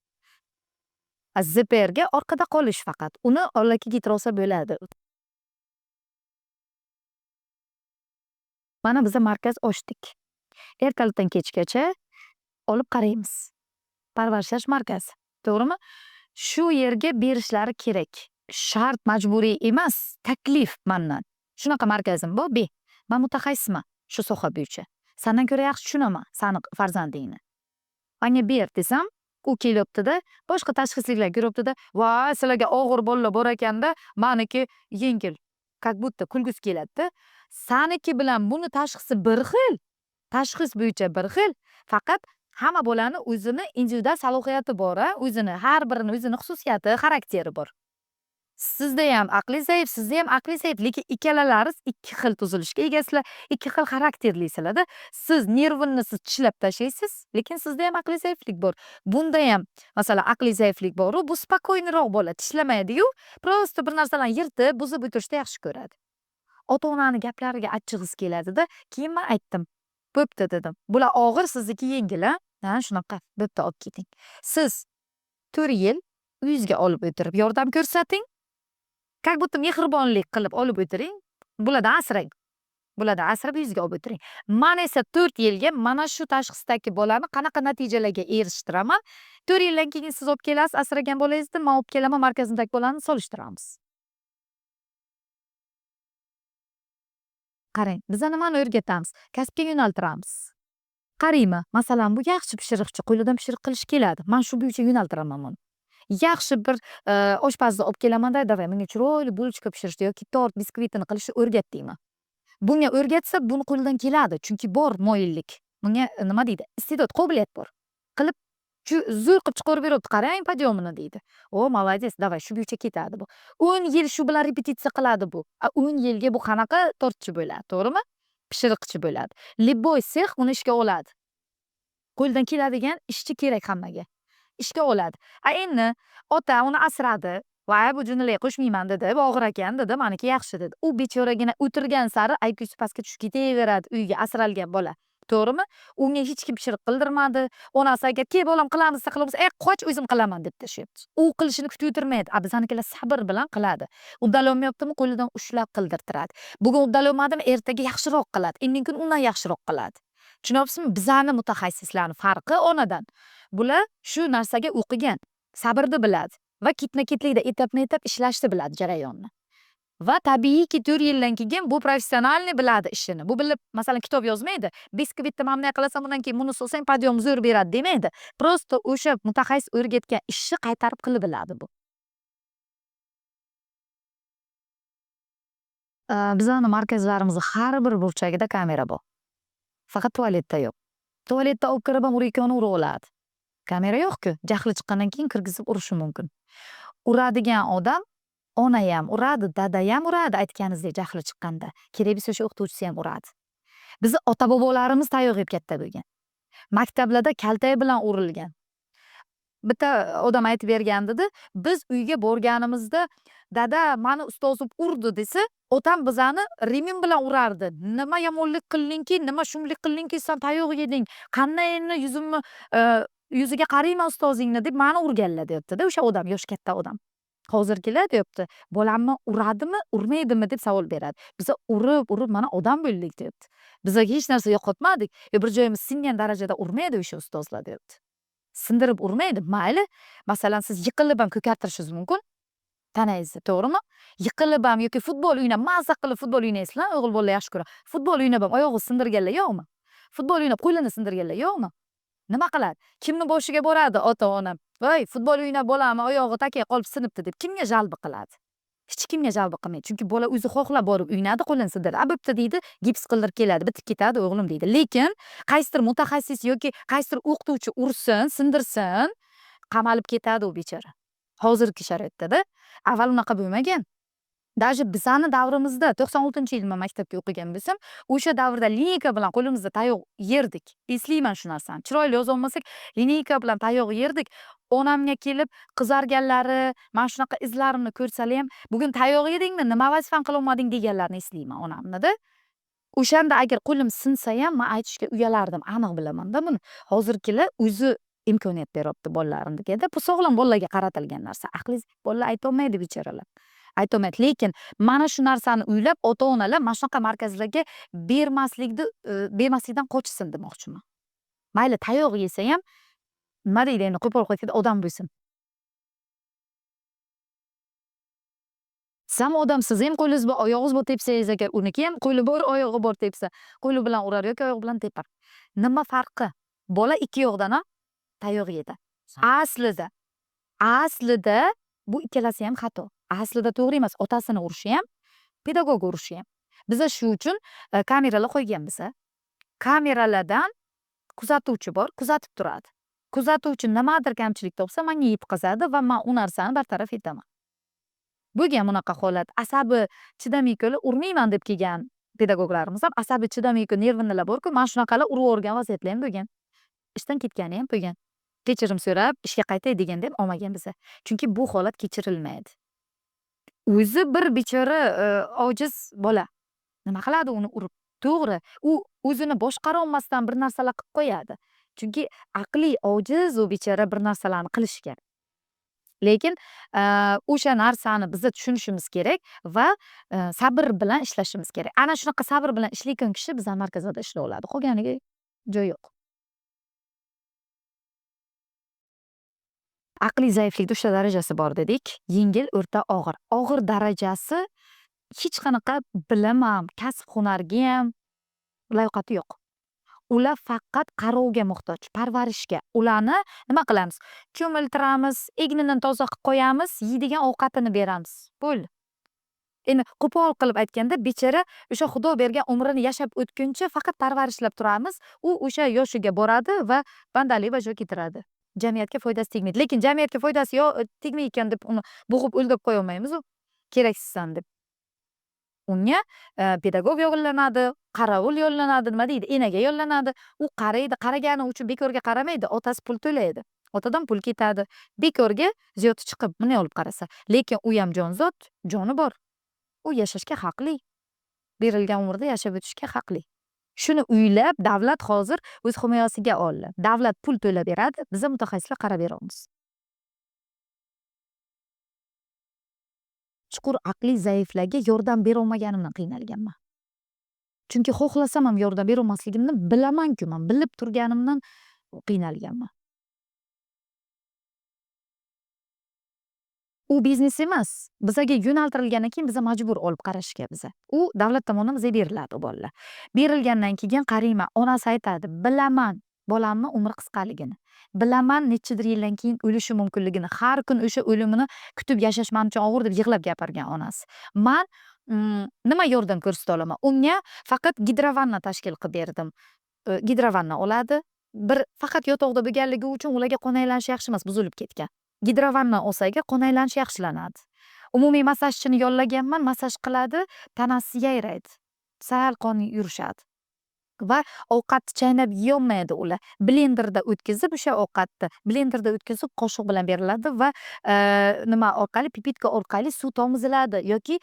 ZPRga orqada qolish faqat. Uni Allohga yetirolsa bo'ladi. Mana biza markaz ochdik. Ertalabdan kechgacha olib qaraymiz. Parvarishlash markazi, to'g'rimi? Shu yerga berishlari kerak. Shart majburiy emas, taklif mandan. Shunaqa markazim bor, be. Men mutaxassisman shu soha bo'yicha. Sandan ko'ra yaxshi tushunaman sani farzandingni. Menga ber desam, u kelyapti-da, boshqa tashxisliklar ko'ryapti-da, voy, sizlarga og'ir bolalar bor ekanda, maniki yengil. Как будто kulgisi keladi-da. Saniki bilan buni tashxisi bir xil, tashxis bo'yicha bir xil, faqat hamma bolani o'zini individual salohiyati bor, a, o'zini har birini o'zini xususiyati, xarakteri bor. Sizda ham aqliy zaif, sizda ham aqliy zaif, lekin ikkalalaringiz ikki xil tuzilishga egasizlar, ikki xil xarakterlisizlar-da. Siz nervini siz tishlab tashlaysiz, lekin sizda ham aqliy zaiflik bor. Bunda ham masalan aqliy zaiflik bor-u, bu spokойныйroq bola, tishlamaydi-yu, просто bir narsalarni yirtib, buzib o'tirishni yaxshi ko'radi. Ota-onani gaplariga achchig'isi keladida. Keyin men aytdim, bo'pti dedim. Bular og'ir, sizniki yengil, a? Ha, shunaqa, bo'pti, olib keting. Siz 4 yil uyingizga olib o'tirib yordam ko'rsating. Как будто mehribonlik qilib olib o'tiring, bulardan asrang. Bulardan asrab uyingizga olib o'tiring. Man esa 4 yilga mana shu tashxisdagi bolani qanaqa natijalarga erishtiraman. 4 yildan keyin siz olib kelasiz asragan bolangizni, men olib kelaman markazimdagi bolani solishtiramiz. Qarang, biza nimani o'rgatamiz? Kasbga yo'naltiramiz. Qarayman, masalan, bu yaxshi pishiriqchi, qo'lidan pishiriq qilish keladi. Men shu bo'yicha yo'naltiraman buni. Yaxshi bir oshpazni olib kelamanda, davay menga chiroyli булочка pishirishni yoki tort, biskvitini qilishni o'rgat deyman. Bunga o'rgatsa, buni qo'lidan keladi, chunki bor moyillik. Bunga nima deydi? Iste'dod, qobiliyat bor. Qilib zo'r qilib chiqarib beryapti, qarang подъём ini deydi. O, молодец, давай, shu bo'yicha ketadi bu. 10 yil shu bilan repetitsiya qiladi bu. A 10 yilga bu qanaqa tortchi bo'ladi, to'g'rimi? Pishiriqchi bo'ladi. Любой sex uni ishga oladi. Qo'lidan keladigan ishchi kerak hammaga. Ishga oladi. A endi ota uni asradi. Voy, bu jinnilik qo'shmayman dedi, bu og'ir ekan dedi, maniki yaxshi dedi. U bechoragina o'tirgan sari IQsi pastga tushib ketaveradi uyga asralgan bola. To'g'rimi? Unga hech kim pishiriq qildirmadi. Onasi agar kel bolam qilamiz desa qilolmasa, "Ey, qoch, o'zim qilaman" deb tashlayapti. U qilishini kutib o'tirmaydi. A bizanikilar sabr bilan qiladi. Uddalolmayaptimi, qo'lidan ushlab qildirtiradi. Bugun uddalolmadimi, ertaga yaxshiroq qiladi. Indin kun undan yaxshiroq qiladi. Tushunyapsizmi? Bizani mutaxassislarni farqi onadan. Bular shu narsaga o'qigan, sabrni biladi va ketma-ketlikda etapma-etap ishlashni biladi jarayonni. Va tabiiyki 4 yildan keyin bu профессиональный biladi ishini. Bu bilib, masalan, kitob yozmaydi. Biskvitni mana bunday qilasan, bundan keyin buni solsang подъём zo'r beradi demaydi. Просто o'sha mutaxassis o'rgatgan ishni qaytarib qilib biladi bu. Bizani markazlarimizni har bir burchagida kamera bor. Faqat tualetda yo'q. Tualetda olib kirib ham urayotganini urib oladi. Kamera yo'q-ku. Jahli chiqqandan keyin kirgizib urishi mumkin. Uradigan odam onayam uradi, dadayam uradi aytganingizdek jahli chiqqanda. Kerak bo'lsa o'sha o'qituvchisi ham uradi. Bizni ota-bobolarimiz tayoq yeb katta bo'lgan. Maktablarda kaltak bilan urilgan. Bitta odam aytib bergandida, biz uyga borganimizda dada mani ustozim urdi desa, otam bizani remin bilan urardi. Nima yomonlik qildingki, nima shumlik qildingki, sen tayoq yeding. Qanday endi yuzimni yuziga qarayman ustozingni deb mani urganlar deyapti-da o'sha odam, yoshi katta odam. Hozirgilar deyapti, bolamni uradimi, urmaydimi deb savol beradi. Biza urib, urib mana odam bo'ldik deyapti. Bizaga hech narsa yo'qotmadik. Bir joyimiz singan darajada urmaydi o'sha ustozlar deyapti. Sindirib urmaydi. Mayli, masalan, siz yiqilib ham ko'kartirishingiz mumkin tanangizni, to'g'rimi? Yiqilib ham yoki futbol o'ynab, mazza qilib futbol o'ynaysizlar, o'g'il bolalar yaxshi ko'radi. Futbol o'ynab ham oyog'i sindirganlar yo'qmi? Futbol o'ynab qo'lini sindirganlar yo'qmi? Nima qiladi? Kimni boshiga boradi ota-ona? Voy, futbol o'ynab bolamni oyog'i takay qolib sinibdi deb kimga jalb qiladi? Hech kimga jalb qilmaydi. Chunki bola o'zi xohlab borib o'ynadi, qo'lini sindirdi. A bo'pti deydi, gips qildirib keladi, bitib ketadi o'g'lim deydi. Lekin qaysidir mutaxassis yoki qaysidir o'qituvchi ursin, sindirsin, qamalib ketadi u bechora. Hozirgi sharoitda-da. Avval unaqa bo'lmagan. Даже bizani davrimizda 96-yil men maktabga o'qigan bo'lsam, o'sha davrda lineyka bilan qo'limizda tayoq yerdik. Eslayman shu narsani. Chiroyli yoza olmasak, lineyka bilan tayoq yerdik. Onamga kelib qizarganlari, mana shunaqa izlarimni ko'rsalar ham, bugun tayoq yedingmi, nima vazifani qila olmading deganlarini eslayman onamni-da. O'shanda agar qo'lim sinsa ham men aytishga uyalardim, aniq bilaman-da buni. Hozirgilar o'zi imkoniyat beryapti bolalarimga-da. Bu sog'lom bolalarga qaratilgan narsa. Aqli bolalar aytolmaydi bechoralar. Aytolmaydi. Lekin mana shu narsani o'ylab ota-onalar mana shunaqa markazlarga bermaslikdan qochsin demoqchiman. Mayli tayoq yesa ham, nima deydi endi qo'pol qilib odam bo'lsin. Siz ham odamsiz, ham qo'lingiz bor, oyog'ingiz bor tepsangiz agar uniki ham qo'li bor, oyog'i bor tepsa, qo'li bilan urar yoki oyog'i bilan tepar. Nima farqi? Bola ikki yoqdan ham tayoq yedi. Aslida bu ikkalasi ham xato. Aslida to'g'ri emas, otasini urishi ham, pedagog urishi ham. Biza shu uchun kameralar qo'yganmiz. Kameralardan kuzatuvchi bor, kuzatib turadi. Kuzatuvchi nimadir kamchilik topsa, menga yetkazadi va men u narsani bartaraf etaman. Bo'lgan bunaqa holat, asabi chidamay-ku urmayman deb kelgan pedagoglarimiz ham asabi chidamay-ku nervnilar bor-ku, mana shunaqalar urib yuborgan vaziyatlar ham bo'lgan. Ishdan ketgani ham bo'lgan. Kechirim so'rab ishga qaytay deganda ham olmagan biza. Chunki bu holat kechirilmaydi. O'zi bir bechora ojiz bola. Nima qiladi uni urib? To'g'ri, u o'zini boshqara olmasdan bir narsalar qilib qo'yadi. Chunki aqliy ojiz u bechora bir narsalarni qilishga. Lekin o'sha narsani biza tushunishimiz kerak va sabr bilan ishlashimiz kerak. Ana shunaqa sabr bilan ishlayotgan kishi bizning markazda ishlay oladi. Qolganiga joy yo'q. Aqliy zaiflikda uchta darajasi bor dedik. Yengil, o'rta, og'ir. Og'ir darajasi hech qanaqa bilim ham, kasb hunarga ham layoqati yo'q. Ular faqat qarovga muhtoj, parvarishga. Ularni nima qilamiz? Cho'miltiramiz, egnini toza qilib qo'yamiz, yeydigan ovqatini beramiz. Bo'ldi. Endi qo'pol qilib aytganda, bechora o'sha Xudo bergan umrini yashab o'tguncha faqat parvarishlab turamiz. U o'sha yoshiga boradi va bandalik bajo keltiradi. Jamiyatga foydasi tegmaydi. Lekin jamiyatga foydasi tegmay ekan deb uni bo'g'ib o'ldirib qo'yolmaymiz u keraksizsan deb. Unga pedagog yollanadi, qarovul yollanadi, nima deydi, enaga yollanadi. U qaraydi, qaragani uchun bekorga qaramaydi, otasi pul to'laydi. Otadan pul ketadi. Bekorga ziyoti chiqib bunday olib qarasa. Lekin u ham jonzot, joni bor. U yashashga haqli. Berilgan umrda yashab o'tishga haqli. Shuni o'ylab davlat hozir o'z himoyasiga oldi. Davlat pul to'lab beradi, biza mutaxassislar qarab beramiz. Chuqur aqliy zaiflarga yordam berolmaganimdan qiynalganman. Chunki xohlasam ham yordam berolmasligimni bilaman-ku man, bilib turganimdan qiynalganman. U biznes emas. Bizaga yo'naltirilgandan keyin biza majbur olib qarashga biza. U davlat tomonidan bizga beriladi u bolalar. Berilgandan keyin qarayman, onasi aytadi, bilaman bolamni umri qisqaligini. Bilaman nechidir yildan keyin o'lishi mumkinligini. Har kun o'sha o'limini kutib yashash men uchun og'ir deb yig'lab gapirgan onasi. Man nima yordam ko'rsata olaman? Unga faqat gidrovanna tashkil qilib berdim. Gidrovanna oladi. Bir faqat yotoqda bo'lganligi uchun ularga qon aylanishi yaxshi emas, buzilib ketgan. Gidrovanna olsa agar qon aylanishi yaxshilanadi. Umumiy massajchini yollaganman, massaj qiladi, tanasi yayraydi. Sal qon yurishadi. Va ovqatni chaynab yeyolmaydi ular. Blenderda o'tkazib o'sha ovqatni, blenderda o'tkazib qoshiq bilan beriladi va nima orqali, pipitka orqali suv tomiziladi yoki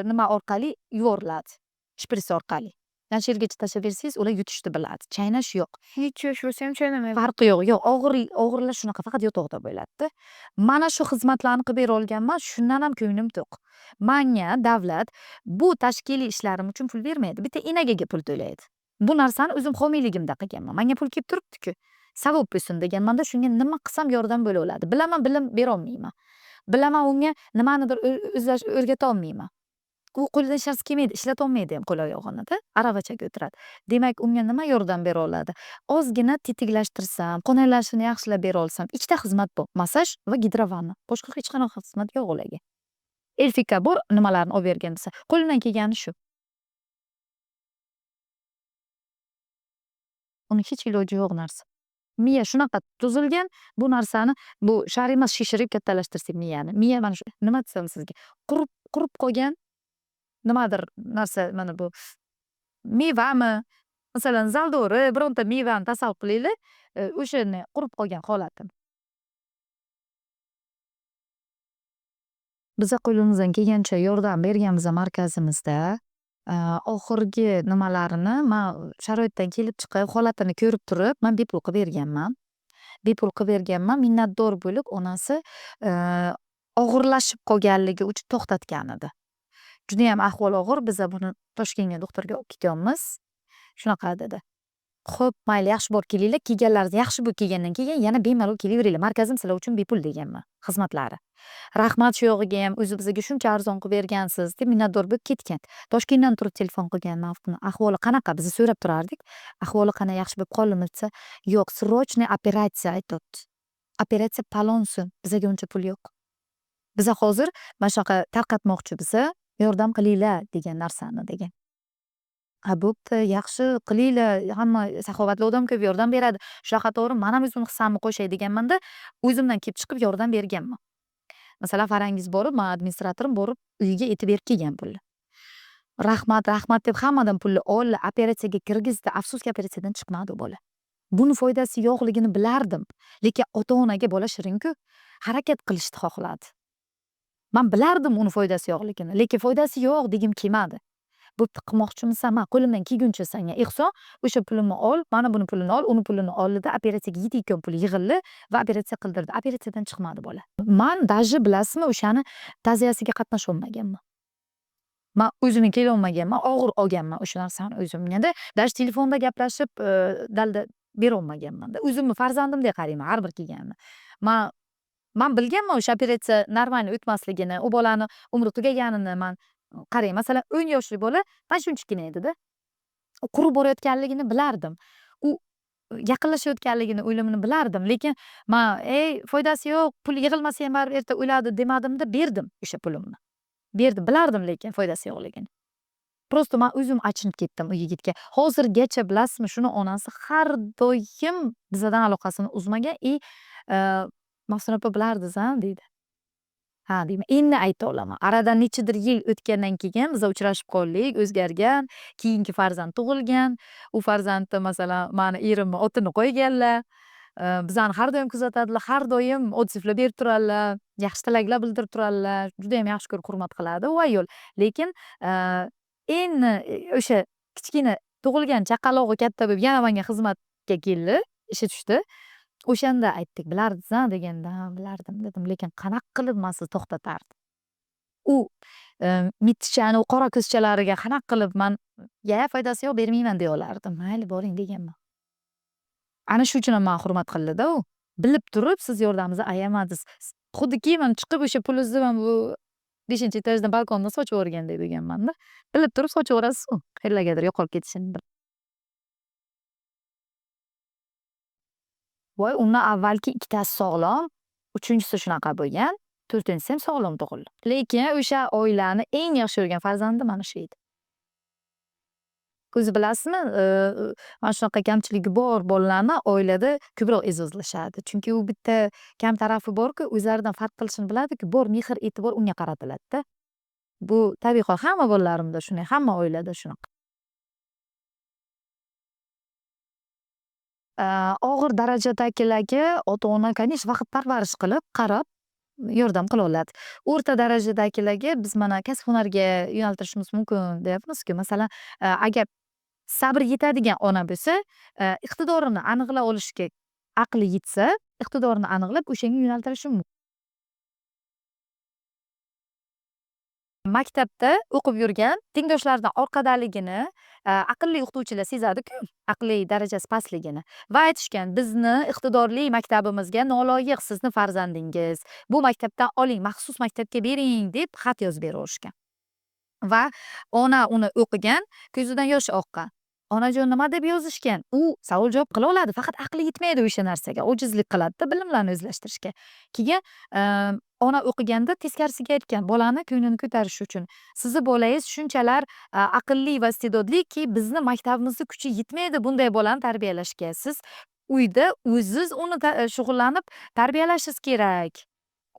nima orqali yuvoriladi. Shpris orqali. Mana shu yergacha tashlab bersangiz, ular yutishni biladi. Chaynash yo'q. Necha yosh bo'lsa ham chaynamaydi. Farqi yo'q. Yo'q, og'irlar shunaqa, faqat yotoqda bo'ladi-da. Mana shu xizmatlarni qilib bera olganman, shundan ham ko'nglim to'q. Manga davlat bu tashkiliy ishlarim uchun pul bermaydi. Bitta enagaga pul to'laydi. Bu narsani o'zim homiyligimda qilganman. Menga pul kelib turibdi-ku. Savob bo'lsin deganmanda, shunga nima qilsam yordam bo'la oladi. Bilaman, bilim bera olmayman. Bilaman, unga nimanidir o'zlash o'rgata olmayman. U qo'lidan hech narsa kelmaydi, ishlata olmaydi ham qo'l oyog'ini-da, aravachaga o'tiradi. Demak, unga nima yordam bera oladi? Ozgina tetiklashtirsam, qon aylanishini yaxshilab bera olsam, ikkita xizmat bor: massaj va gidrovanna. Boshqa hech qanaqa xizmat yo'q ularga. Elfika bor, nimalarni olib bergin desa, qo'limdan kelgani shu. Uni hech iloji yo'q narsa. Miya shunaqa tuzilgan, bu narsani bu shar emas, shishirib kattalashtirsak miyani. Miya mana shu, nima desam sizga, qurib qolgan nimadir narsa, mana bu mevami, masalan, zaldori, bironta mevani tasavvur qilinglar, o'shani qurib qolgan holati. Biza qo'limizdan kelgancha yordam berganmiz markazimizda. Oxirgi nimalarini man sharoitdan kelib chiqib, holatini ko'rib turib, man bepul qilib berganman. Bepul qilib berganman, minnatdor bo'lib onasi og'irlashib qolganligi uchun to'xtatgan edi. Judayam ahvol og'ir, biza buni Toshkentga doktorga olib ketyapmiz. Shunaqa dedi. Xo'p, mayli, yaxshi borib kelinglar, kelganlaringiz yaxshi bo'lib kelgandan keyin yana bemalol kelaveringlar. Markazim sizlar uchun bepul deganman, xizmatlari. Rahmat shu yog'iga ham o'zi bizga shuncha arzon qilib bergansiz deb minnatdor bo'lib ketgan. Toshkentdan turib telefon qilgan Maftuna, ahvoli qanaqa? Biz so'rab turardik. Ahvoli qana, yaxshi bo'lib qoldimi desa, yo'q, срочный operatsiya aytyapti. Operatsiya palon so'm, bizaga uncha pul yo'q. Biza hozir mana shunaqa tarqatmoqchi biza, yordam qilinglar degan narsani degan. Ha bo'pti, yaxshi qilinglar, hamma saxovatli odam ko'p yordam beradi. Shunaqa to'g'ri, man ham o'zimni hissamni qo'shay deganmanda, o'zimdan kelib chiqib yordam berganman. Masalan, Farangiz borib, man administratorim borib uyiga aytib berib kelgan pulni. Rahmat, rahmat deb hammadan pulni oldi, operatsiyaga kirgizdi. Afsuski operatsiyadan chiqmadi u bola. Buni foydasi yo'qligini bilardim, lekin ota-onaga bola shirin-ku, harakat qilishni xohladi. Man bilardim uni foydasi yo'qligini, lekin foydasi yo'q degim kelmadi. Bo'pti, qilmoqchimisan, man qo'limdan kelguncha senga ehson, o'sha pulimni ol, mana buni pulini ol, uni pulini oldida operatsiyaga yetayotgan pul yig'ildi va operatsiya qildirdi. Operatsiyadan chiqmadi bola. Man даже bilasizmi, o'shani ta'ziyasiga qatnasholmaganman. Man o'zim kelolmaganman, og'ir olganman o'sha narsani o'zimga-da. Даже telefonda gaplashib, dalda berolmaganman-da. O'zimni farzandimdek qarayman har bir kelganini. Man bilganman o'sha operatsiya нормально o'tmasligini, u bolani umri tugaganini man qarang, masalan, 10 yoshli bola mana shunchakina edi-da. U qurib borayotganligini bilardim. U yaqinlashayotganligini, o'limini bilardim, lekin man ey foydasi yo'q, pul yig'ilmasa ham baribir erta o'ladi demadimda, berdim o'sha pulimni. Berdim, bilardim lekin foydasi yo'qligini. Просто man o'zim achinib ketdim u yigitga. Hozirgacha, bilasizmi, shuni onasi har doim bizadan aloqasini uzmagan и "Maftuna opa, bilardingiz a?" deydi. Ha, deyman, endi ayta olaman. Aradan nechadir yil o'tgandan keyin biz uchrashib qoldik, o'zgargan, keyingi farzand tug'ilgan. U farzandni, masalan, mani erimni otini qo'yganlar. Bizani har doim kuzatadilar, har doim отзыв lar berib turadilar, yaxshi tilaklar bildirib turadilar, judayam yaxshi ko'rib, hurmat qiladi u ayol. Lekin endi o'sha kichkina tug'ilgan chaqalog'i katta bo'lib, yana manga xizmatga keldi, ishi tushdi. O'shanda aytdik: "Bilardingiz a?" deganda, "Ha, bilardim", dedim, lekin qanaqa qilib man sizni to'xtatardim? U mittichani u qora ko'zchalariga qanaqa qilib man "Ya, foydasi yo'q, bermayman", deya olardim. "Mayli, boring", deganman. Ana shu uchun ham mani hurmat qildida u. Bilib turib siz yordamingizni ayamadingiz. Xuddiki man chiqib o'sha pulingizni mana bu beshinchi etajdan balkondan sochib yuborgandek bo'lganmanda. Bilib turib sochib yuborasiz-ku, qayerlargadir yo'qolib ketishini bilib. Voy, undan avvalgi ikkitasi sog'lom, uchinchisi shunaqa bo'lgan, to'rtinchisi ham sog'lom tug'ildi. Lekin o'sha oilani eng yaxshi ko'rgan farzandi mana shu edi. O'zi bilasizmi, mana shunaqa kamchiligi bor bolalarni oilada ko'proq e'zozlashadi. Chunki u bitta kam tarafi borku, o'zlaridan farq qilishini biladiku, bor mehr e'tibor unga qaratiladida. Bu tabiiy hol, hamma bolalarimda shunday, hamma oilada shunaqa. Og'ir darajadagilarga ota ona, конечно, vaqt parvarish qilib, qarab yordam qila oladi. O'rta darajadagilarga biz mana kasb hunarga yo'naltirishimiz mumkin deyapmizku. Masalan, agar sabri yetadigan ona bo'lsa, iqtidorini aniqlay olishga aqli yetsa, iqtidorini aniqlab o'shanga yo'naltirishi mumkin. Maktabda o'qib yurgan tengdoshlaridan orqadaligini aqlli o'qituvchilar sezadiku, aqliy darajasi pastligini, va aytishgan: "Bizni iqtidorli maktabimizga noloyiq sizni farzandingiz, bu maktabdan oling, maxsus maktabga bering", deb xat yozib beraverishgan. Va ona uni o'qigan, ko'zidan yosh oqqan. "Onajon, nima deb yozishgan?" U savol javob qila oladi, faqat aqli yetmaydi o'sha narsaga, ojizlik qiladida bilimlarni o'zlashtirishga. Keyin ona o'qiganda teskarisiga aytgan, bolani ko'nglini ko'tarish uchun: "Sizni bolangiz shunchalar aqlli va iste'dodliki, bizni maktabimizni kuchi yetmaydi bunday bolani tarbiyalashga. Siz uyda o'ziz uni shug'ullanib tarbiyalashingiz kerak.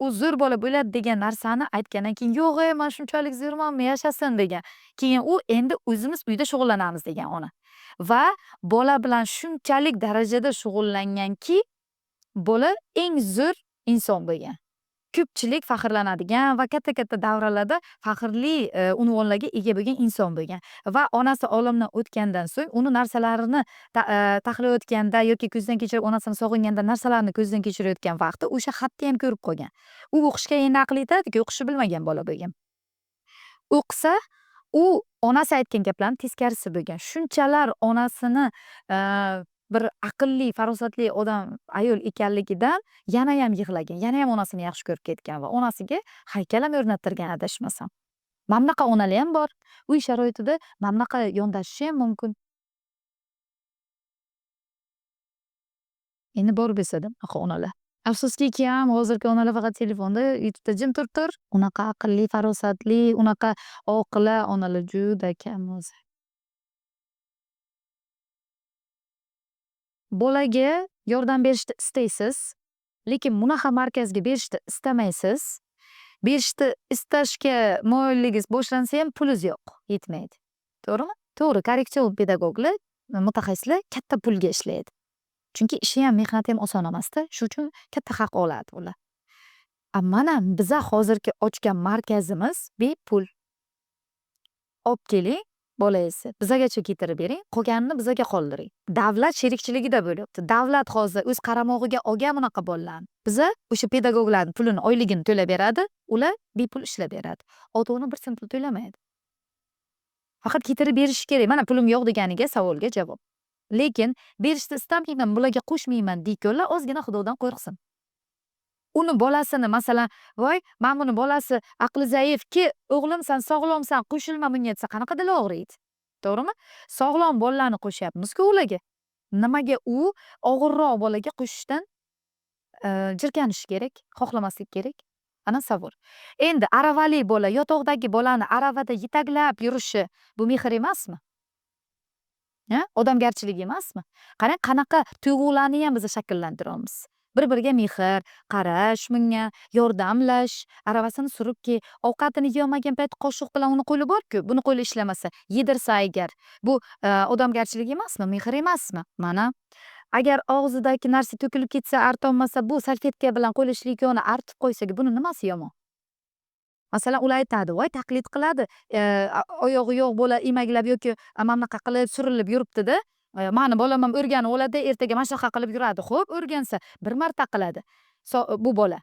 U zo'r bola bo'ladi", degan narsani aytgandan keyin, "Yo'q, man shunchalik zo'rmanmi, yashasin", degan. Keyin u "Endi o'zimiz uyda shug'ullanamiz", degan ona. Va bola bilan shunchalik darajada shug'ullanganki, bola eng zo'r inson bo'lgan. Ko'pchilik faxrlanadigan va katta-katta davralarda faxrli unvonlarga ega bo'lgan inson bo'lgan. Va onasi olamdan o'tgandan so'ng uni narsalarini taxlayotganda yoki ko'zdan kechirib, onasini sog'inganda narsalarni ko'zdan kechirayotgan vaqti o'sha xatni ham ko'rib qolgan. U o'qishga endi aqli yetadiku, o'qishni bilmagan bola bo'lgan. O'qisa, u onasi aytgan gaplarni teskarisi bo'lgan. Shunchalar onasini bir aqlli, farosatli odam, ayol ekanligidan yanayam yig'lagan, yanayam onasini yaxshi ko'rib ketgan va onasiga haykal ham o'rnattirgan, adashmasam. Mana bunaqa onalar ham bor. Uy sharoitida mana bunaqa yondashishi ham mumkin. Endi bor bo'lsada bunaqa onalar. Afsuski kam, hozirgi onalar faqat telefonda, YouTube'da jim turib tur. Unaqa aqlli, farosatli, unaqa oqila onalar juda kam o'zi. Bolaga yordam berishni istaysiz, lekin bunaqa markazga berishni istamaysiz. Berishni istashga moyilligingiz boshlansa ham pulingiz yo'q, yetmaydi. To'g'rimi? To'g'ri, korrektsion pedagoglar, mutaxassislar katta pulga ishlaydi. Chunki ishi ham, mehnati ham oson emasda, shu uchun katta haq oladi ular. A mana biza hozirgi ochgan markazimiz bepul. Olib keling bolangizni, bizagacha keltirib bering, qolganini bizaga qoldiring. Davlat sherikchiligida bo'lyapti. Davlat hozir o'z qaramog'iga olgan bunaqa bolalarni. Biza o'sha pedagoglarning pulini, oyligini to'lab beradi, ular bepul ishlab beradi. Ota-ona bir sent pul to'lamaydi. Faqat keltirib berishi kerak. Mana pulim yo'q deganiga savolga javob. Lekin berishni istamayman, bularga qo'shmayman deyotganlar ozgina Xudodan qo'rqsin. Uni bolasini, masalan, voy, mana buni bolasi aqli zaifki, o'g'lim san sog'lomsan, qo'shilma bunga desa qanaqa dili og'riydi. To'g'rimi? Sog'lom bolalarni qo'shyapmiz-ku ularga. Nimaga u og'irroq bolaga qo'shishdan jirkanishi kerak, xohlamaslik kerak? Ana savol. Endi aravali bola yotoqdagi bolani aravada yetaklab yurishi bu mehr emasmi? A? Odamgarchilik emasmi? Qarang, qanaqa tuyg'ularni ham biz shakllantiramiz. Bir biriga mehr, qarash bunga, yordamlash, aravasini surib kel, ovqatini yeyolmagan payt qoshiq bilan uni qo'li bor-ku, buni qo'li ishlamasa, yedirsa agar, bu odamgarchilik emasmi, mehr emasmi? Mana. Agar og'zidagi narsa to'kilib ketsa, artolmasa, bu salfetka bilan qo'li ishlikoni artib qo'ysak, buni nimasi yomon? Masalan, ular aytadi: "Voy, taqlid qiladi, oyog'i yo'q bola emaklab yoki mana bunaqa qilib surilib yuribdi-da, mani bolam ham o'rganib oladi, ertaga mana shunaqa qilib yuradi." Xo'p, o'rgansa, bir marta qiladi. Bu bola,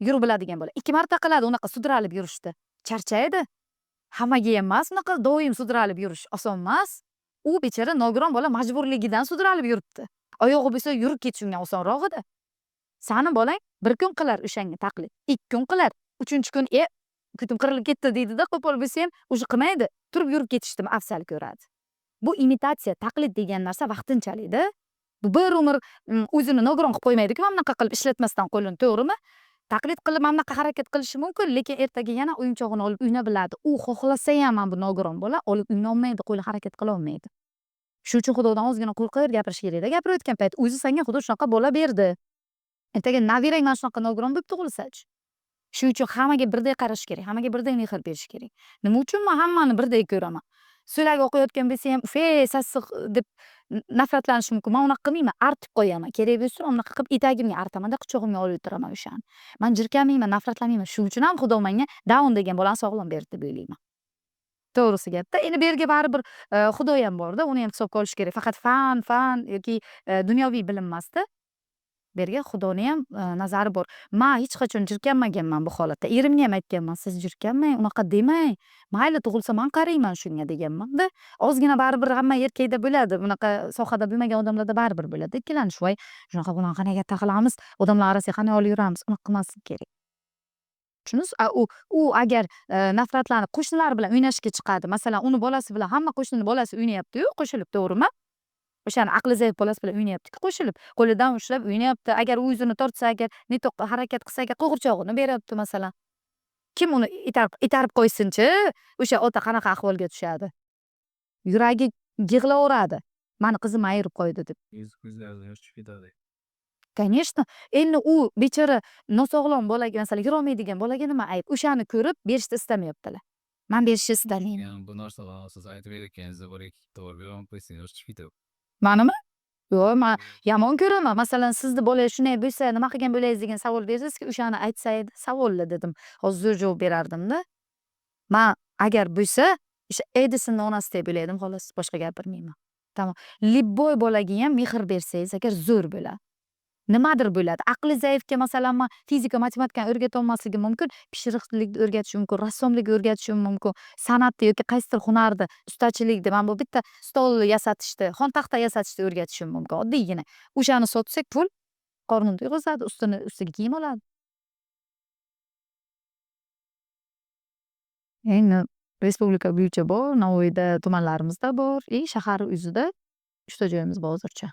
yurib biladigan bola. Ikki marta qiladi unaqa sudralib yurishni. Charchaydi. Hammaga ham emas unaqa doim sudralib yurish oson emas. U bechora nogiron bola majburligidan sudralib yuribdi. Oyog'i bo'lsa, yurib ketish unga osonroq edi. Sani bolang bir kun qilar o'shanga taqlid, 2 kun qilar, uchinchi kun "E, ko'tim qirilib ketdi" deydida, qo'pol bo'lsa ham уже qilmaydi. Turib yurib ketishni afzal ko'radi. Bu imitatsiya, taqlid degan narsa vaqtinchalikda. Bu bir umr o'zini nogiron qilib qo'ymaydi-ku, mana bunaqa qilib ishlatmasdan qo'lini, to'g'rimi? Taqlid qilib mana bunaqa harakat qilishi mumkin, lekin ertaga yana o'yinchog'ini olib o'ynab biladi. U xohlasa ham mana bu nogiron bola olib o'ynolmaydi, qo'li harakat qilolmaydi. Shuning uchun Xudodan ozgina qo'rqib gapirish kerakda gapirayotgan payt. O'zi senga Xudo shunaqa bola berdi. Ertaga nabirang mana shunaqa nogiron bo'lib tug'ilsa-chi? Shuning uchun hammaga birdek qarash kerak, hammaga birdek mehr berish kerak. Nima uchun man hammani birdek ko'raman? So'lagi oqayotgan bo'lsa ham, "Uf, sassiq" deb nafratlanish mumkin. Man unaqa qilmayman, artib qo'yaman. Kerak bo'lsa, unaqa qilib etagimga artamanda quchog'imga olib o'tiraman o'shani. Man jirkanmayman, nafratlanmayman. Shuning uchun ham Xudo menga Daun degan bolani sog'lom berdi deb o'ylayman. To'g'risi gapda. Endi bu yerga baribir Xudo ham borda, uni ham hisobga olish kerak. Faqat fan yoki dunyoviy bilim emasda. Bu yerga Xudoni ham nazari bor. Man hech qachon jirkanmaganman bu holatda. Erimga ham aytganman: "Siz jirkanmang, unaqa demang. Mayli, tug'ilsa man qarayman shunga" deganman-da. Ozgina baribir hamma erkakda bo'ladi. Bunaqa sohada bo'lmagan odamlarda baribir bo'ladi ikkilanish. Voy, shunaqa bolani qanday katta qilamiz, odamlar orasiga qanday olib yuramiz? Unaqa qilmaslik kerak. Tushundingiz? A u agar nafratlanib qo'shnilari bilan o'ynashga chiqadi. Masalan, uni bolasi bilan hamma qo'shnini bolasi o'ynayapti-yu qo'shilib, to'g'rimi? O'shani aqli zaif bolasi bilan o'ynayapti-ku qo'shilib. Qo'lidan ushlab o'ynayapti. Agar u yuzini tortsa, agar не то harakat qilsa, agar qo'g'irchog'ini beryapti masalan. Kim uni itarib qo'ysinchi, o'sha ota qanaqa ahvolga tushadi? Yuragi yig'laveradi. Mani qizim ayirib qo'ydi deb. Yuz ko'zlaridan yosh tushib ketadi. Конечно. Endi u bechora nosog'lom bolaga, masalan, yurolmaydigan bolaga nima ayb? O'shani ko'rib berishni istamayaptilar. Man berishni istamayman. Yani bu narsalarni siz aytib berayotganingizda bir ikki to'g'ri beraman qo'ysangiz yosh tushib ketadi. Manimi? Yo'q, man yomon ko'raman. Masalan, sizni bolangiz shunday bo'lsa, nima qilgan bo'laysiz degan savol bersangizki, o'shani aytsa edi, savolli dedim. Hozir zo'r javob berardimda. Man agar bo'lsa, o'sha Edisonni onasidek bo'lardim xolos, boshqa gapirmayman. Tamom. Любой bolaga ham mehr bersangiz agar zo'r bo'ladi. Nimadir bo'ladi. Aqli zaifga, masalan, man fizika, matematikani o'rgatolmasligim mumkin, pishiriqchilikni o'rgatishim mumkin, rassomlik o'rgatishim mumkin, san'atni yoki qaysidir hunarni, ustachilikni, mana bu bitta stol yasatishni, xontaxta yasatishni o'rgatishim mumkin, oddiygina. O'shani sotsak, pul qornini to'yg'izadi, ustini ustiga kiyim oladi. Endi respublika bo'yicha bor, Navoiyda tumanlarimizda bor и shahar o'zida 3 ta joyimiz bor hozircha.